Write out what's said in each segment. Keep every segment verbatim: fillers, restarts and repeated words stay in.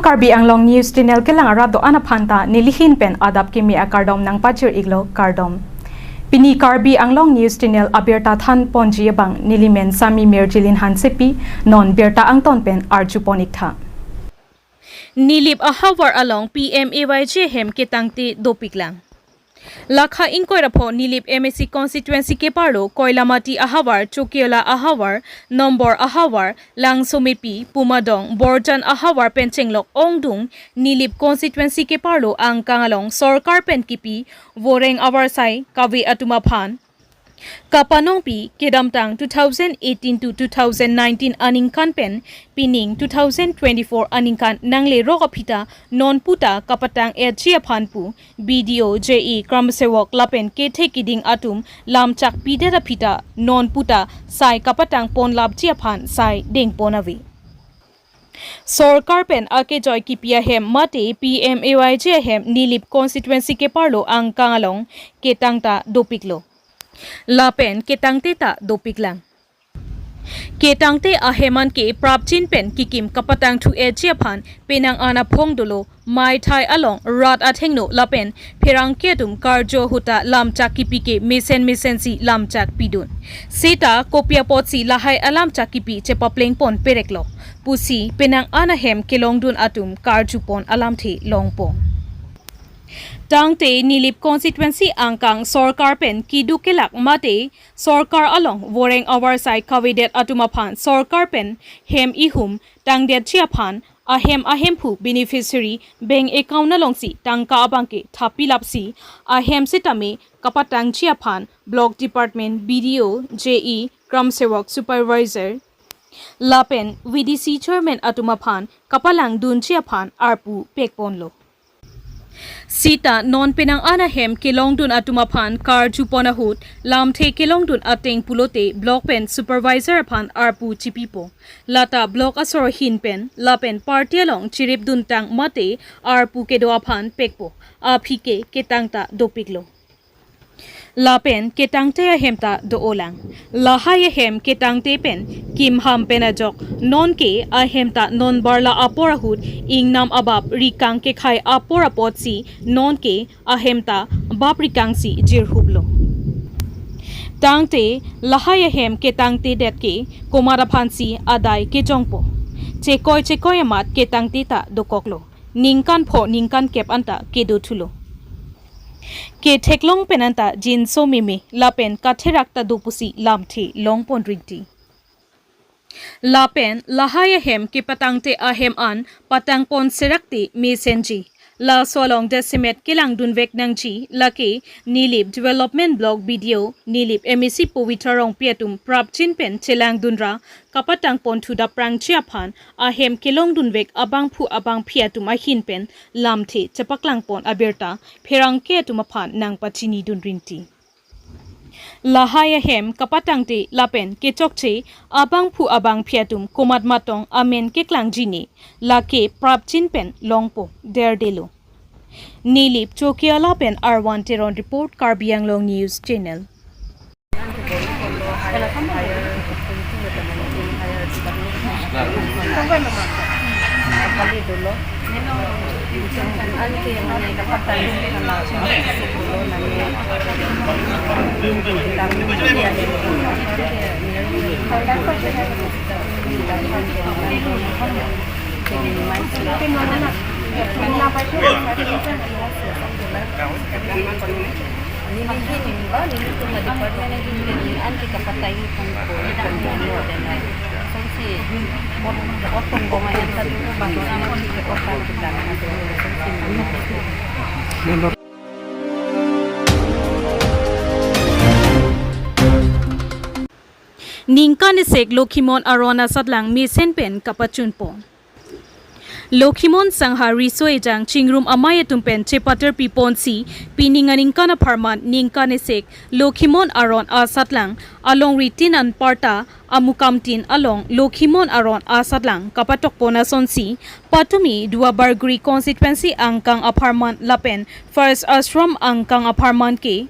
Karbi Anglong News Channel kelang arat do-an aphan ta nelihin pen adap kimi akardom nangpajir iklo, kardom. Pini Karbi Anglong News Channel abirta than ponji abang nelimen Sami Mirjilin Hansepi, non birta angton pen arju pon iktha. Nilip ahavar along P M A Y G ahem ketangte dopiklang. Lakha ingkoi ra pho Nilip M A C constituency keparlo Koilamati ahavar, Chokiola ahavar, Nombor ahavar, Langsomepi, Pumadong, Borjan ahavar pen chenglok ongdung Nilip constituency keparlo angkang along sorkar pen kipi voreng avarsai kave atum aphan kapanongpi kedamtang two thousand eighteen to two thousand nineteen aningkan pen pining two thousand twenty-four aningkan nanglerok aphi ta non puta kapatang-etji aphan pu B D O, J E, Kramsewok lapen kethe kiding atum lamchak pidet aphi ta non puta sai kapatang ponlapji aphan sai dengpon ave. Sorkar pen akejoi kipi ahem mate P M A Y G ahem Nilip constituency keparlo angkang along ketang ta dopiklo. Lapen ketangte ta dopiklang. Ketangte ahem an ke prapjin pen kikim kapatangthu-etji aphan penang an aphong dolo, maithai along rat athengno lapen pherangke atum karju ahut ta lamchak kipi ke mesen mesen si lamchak pidun. Seta kopi apotsi lahai alamchak kipi chepapleng pon pereklo pusi penang an ahem kelongdun atum karju pon alamthe longpo. Tangte Nilip constituency angkang sorkar pen keduk kelak mate sorkar along voreng avarsai kavedet atum aphan sorkar pen hem ihum tangdetji aphan ahem ahemphu beneficiary bank account alongsi tangka abangke thapilapsi ahem sitame kapatangji aphan Block Department, B D O, J E, Kramsewok Supervisor lapen V D C Chairman atum aphan kapalangdunji aphan arpu pekponlo. Seta non penang an ahem kelongdun atum aphan karju pon ahut lamthe kelongdun ateng pulote block pen supervisor aphan arpu chipipo. Lata block asor ahin pen lapen party along chiripdun tang mate arpu kedo aphan pekpo. Aphi ke ketang ta dopiklo. Lapen ketangte ahem ta do-olang. Lahai ahem ketangte pen kimham pen ajok nonke ahem ta non barla apor ahut ingnam abap rikang kekhai apor apotsi nonke ahem ta bap rikangsi jirhuplo. Tangte lahai ahem ketangte det ke komat aphansi adai kejongpo. Chekoi chekoi amat ketangte ta dokoklo. Ningkan pho ningkan kep anta kedothulo. Ketheklong pen anta jinso meme lapen katherak ta do pusi lamthe longpon rinti. Lapen lahai ahem kepatangte ahem an patangpon serakte mesenji. Laso along jasemet kelangdunvek nangji lake Nilip Development Block B D O, Nilip M A C Pavitra Rongpi atum prapjin pen chelangdunra kapatangponthu daprangji aphan ahem kelongdunvek abangphu abangphi atum ahin pen lamthe chepaklangpon abirta pherangke atum aphan nangpachinidun rinti. Lahai ahem kapatangte lapen kechokche abangphu abangphi atum komat matong amen keklangji ne lake prapjin pen longpo derdelo. Nilip Chokiola pen Arwan Teron report, Karbi Anglong News Channel. Nelihin ba nelitum a-department ahin ke neli an ke kapatang pon ko nelitum mo den ai. Sonsi ot, ot pon bong ayan ta dulu bang ko nelitum ke ot pon kita na dulu sonsi nelitum. Ningkan isek Lokhimon aron asatlang mesen pen kapachunpo. Lokhimon Sangha Riso Ejang Chingrum Amei atum pen chepaterpi ponsi, pining aningkan apharman ningkan isek Lokhimon aron asatlang alongri tin anparta Amukamtin along Lokhimon aron asatlang kapatok pon asonsi, patumi Duar Bagori constituency angkang apharman lapen First Ashram angkang apharman ke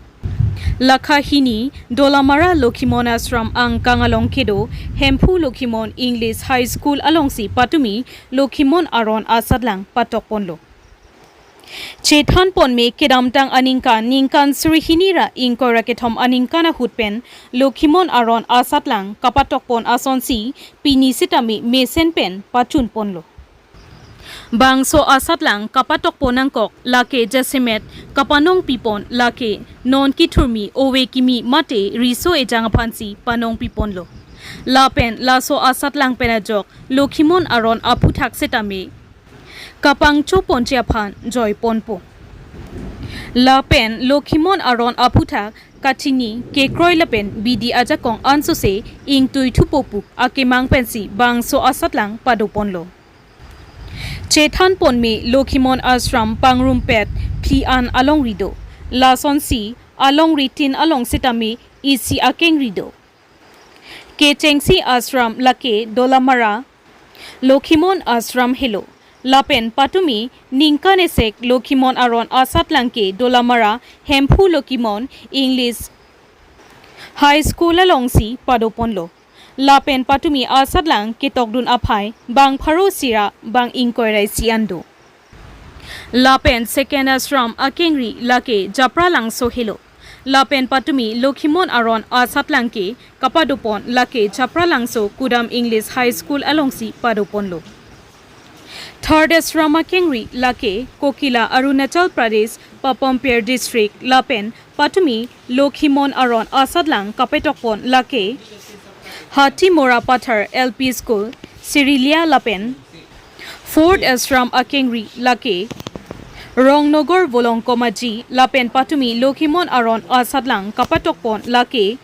Lakha hini, Dolamara Lokhimon Ashram angkang along kedo Hemphu Lokhimon English High School alongsi patumi Lokhimon Aron asatlang patokponlo. Chethanponme kedamtang aningkan, ningkan suri hini ra ingkoi ra kethom aningkan ahut pen Lokhimon Aron asatlang kapatokpon asonsi pini sitame mesen pen pachunponlo. Bangso asatlang kapatokpon nangkok lake jasemet kapanong pipon lake non kithurmi ove kimi mate riso ejang aphansi panong piponlo. Lapen laso asatlang pen ajok Lokhimon Aron aphuthak sitame kapangchoponji aphan joiponpo. Lapen Lokhimon Aron aphuthak kachini, kekroi lapen bidi ajakong ansose ingtui thupo pu akemang pensi bangso asatlang padoponlo. Chethanponme Lokhimon Ashram pangrumpet phli an alongri do. Lasonsi alongri tin along sitame isi akengri do. Kechengsi Ashram lake Dolamara Lokhimon Ashram helo. Lapen patumi ningkan esek Lokhimon Aron asatlang ke Dolamara Hemphu Lokhimon English High School alongsi padoponlo. Lapen patumi asatlang ketokdun aphai bang pharo isi ra bang ingkoi ra isi an do. Lapen second ashram akengri lake Japralangso helo. Lapen patumi Lokhimon Aron asatlang ke kapadopon lake Japralangso Kudam English High School alongsi padoponlo. Third ashram akengri lake Kokila, Arunachal Pradesh, Papumpare District, lapen patumi Lokhimon Aron asatlang kapetokpon lake Hatimora Pathar L P School, Sirilia, lapen fourth ashram akengri lake Rongnogor Volongkom Aji, lapen patumi Lokhimon Aron asatlang kapatokpon lake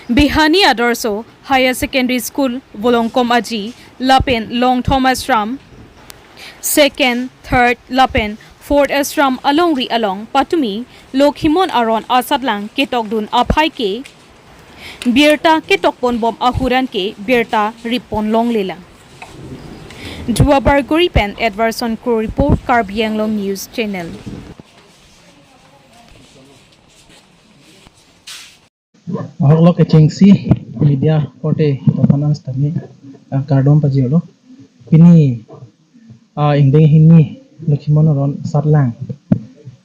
Bihani Adarsha Higher Secondary School Volongkom Aji, lapen Longthom Ashram second, third lapen fourth ashram alongri along patumi Lokhimon Aron asatlang ketokdun aphai ke birta ketokponbom ahut an ke birta ripon longlelang. Duar Bagori pen Edwardson Kro report, Karbi Anglong News Channel. Ahok lo kechengsi media korte topanan sitame, ah, kardom pajirlo. Pini, ah, ingdeng hini Lokhimon Aron asatlang,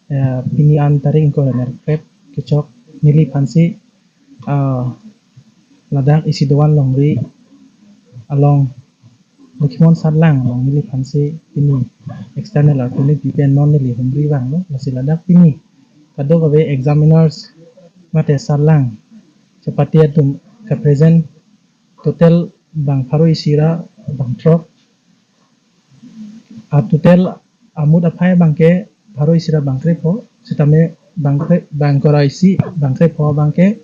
eh, pini an tarik ingkoi ra nerkrep kechok neliphansi, ah, ladak isi dovan longri along Lokhimon asatlang along neliphansi pini external arpu ne pipen non neli humri vanglo, lasi ladak pini kadokave examiners mate asatlang chepate atum kapresent total bang pharo isi ra bang throk. A total amut aphai abangke pharo isi ra bang krepho, sitame bang kre, bang ingkoi ra isi, bang krepho abangke,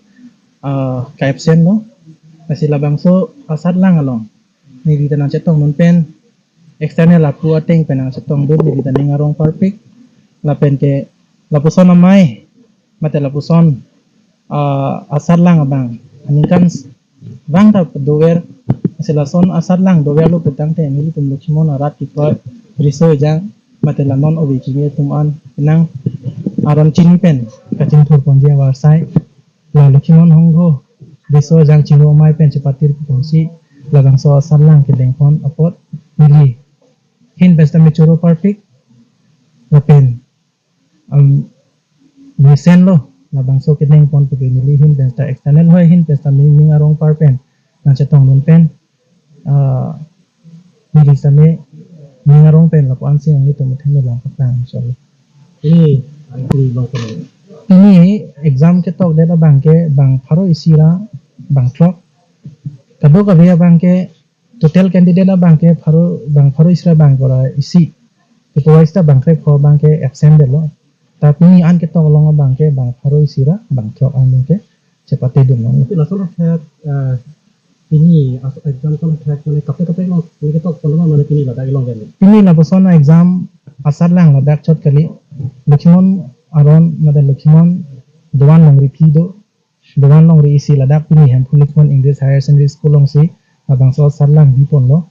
ah, ka-absent lo. Lasi labangso asatlang along neli ta nangchetongdun pen, external arpu ateng pen nangchetongdun, neli ta ning arong parpik. Lapen ke lapuson amei mate lapuson, ah, asatlang abang aningkan s-, bang ta dover, lasi lason asatlang doverlo putangte nelitum Lokhimon arat kekroi, riso ejang mate la non ove kimi atum an nang aron chini pen kachingthurponji avarsai, la Lokhimon Songho riso ejang chingrum amei pen chepatir ponsi labangso asatlang kedengpon apot neli ahin pen sitame choro parpik, lapen, um, mesenlo labangso kedengpon pu ke neli ahin pen sita external ahoi ahin pen sita ning, ning arong par pen nangchetongdun pen, ah, neli sitame ning arong pen lapu-ansi nanglitum athengno long kaplang solo. Pini, ah, pini long kaplang. Pini exam ketokdet abangke bang pharo isi ra bang throk. Kadokave abangke total candidate abangke pharo, bang pharo isi ra bang ingkoi ra isi. Ipo wise ta bang krepho abangke absent detlo. Ta pini an ketok along abangke bang pharo isi ra bang throk abangke chepatedun long. Lason athak, ah, pini as-, exam ason athak mane kaprek kaprek long, mane ketokponlo mane pini ladak long kan. Pini lapuson exam asatlang ladak chot kali. Lokhimon Aron mate Lokhimon dovan longri phli do. Dovan longri isi ladak pini Hemphu Lokhimon English Higher Secondary School alongsi labangso asatlang biponlo.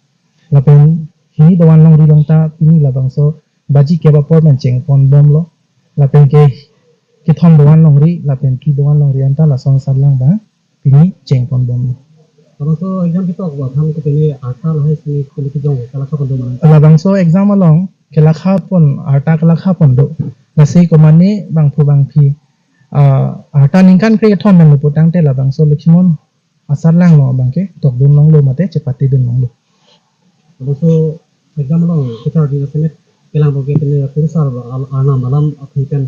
Lapen hini dovan longri along ta pini labangso baji kep apor pen chengponbomlo. Lapen ke kethom do-an longri lapen ke do-an longri anta lason asatlang abang pini chengpon bomlo. Labangso exam ketok aphan kopine arta lahai sini kopine kejong kelakhap pon do ma? Labangso exam along kelakhap pon, arta kelakhap pon do. Lasi komane bangphu bangphi, ah, arta ningkan kre-kethom pen lo putangte labangso Lokhimon asatlang along abangke tokdun longlo mate chepatedun longlo. Labangso exam along kecharli asemet kelang abangke pine kurusar al-, arnam alam aphi pen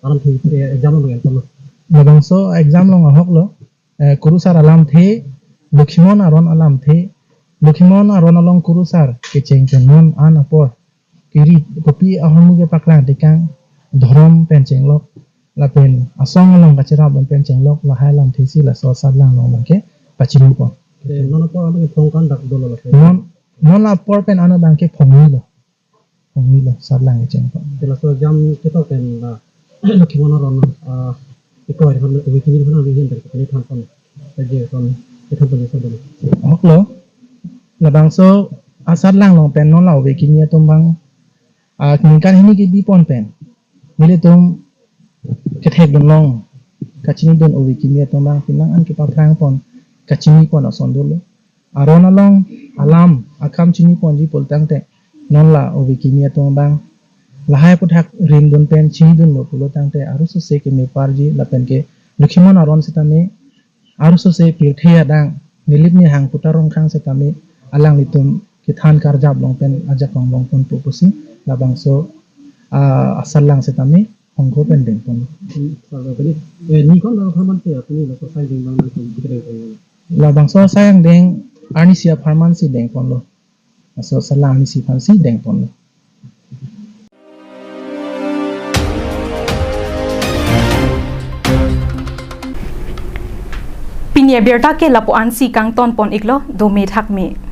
alamthe exam along enpon lo. Labangso exam along ahok lo, eh, kurusar alamthe, Lokhimon aron alamthe, Lokhimon aron along kurusar kecheng pen non an apor kiri kopi ahormu kepaklang tekang, dhorom pen chenglok lapen asong along kacherap pen chenglok lahai alamthe si laso asatlang along abangke pachini pon. Te non apor abangke phong ko-an dak dolo lapen? Non, non apor pen an abangke phongni lo. Phongni lo asatlang kechengpon. Te laso exam ketok pen la Lokhimon aron, ah, ikoi aphan ove kimi aphan ave hin pen kopine thanpon? Te je aphan kethanpon je sa dolo. Ahok lo. Labangso asatlang along pen non la ove kimi atum abang, ah, ningkan hini kebi pon pen nelitum kethekdun long, kachinidun ove kimi atum abang pini lang an kepaphrang pon, kachini pon ason dolo. Aron along alam akam chini ponji pulotangte non la ove kimi atum abang lahai aphuthak rimdun pen chinidunlo pulotangte arusose kemeparji lapen ke Lokhimon aron setame arusose pirthe adang Nilip Nihang Puta Rongkhang setame alanglitum kethan karjap along pen ajakong longponpo pusi labangso, ah, asatlang setame hongko pen dengpon. Hmm, sir, pini, eh, ni ko-an apharman si pini laso asatlang abang ni pini kedeng pon? Labangso asatlang deng arnisi apharman si dengponlo. Laso asatlang arnisi aphan si dengponlo. Pini abirta ke lapu-an si kangton pon iklo, dome thakme.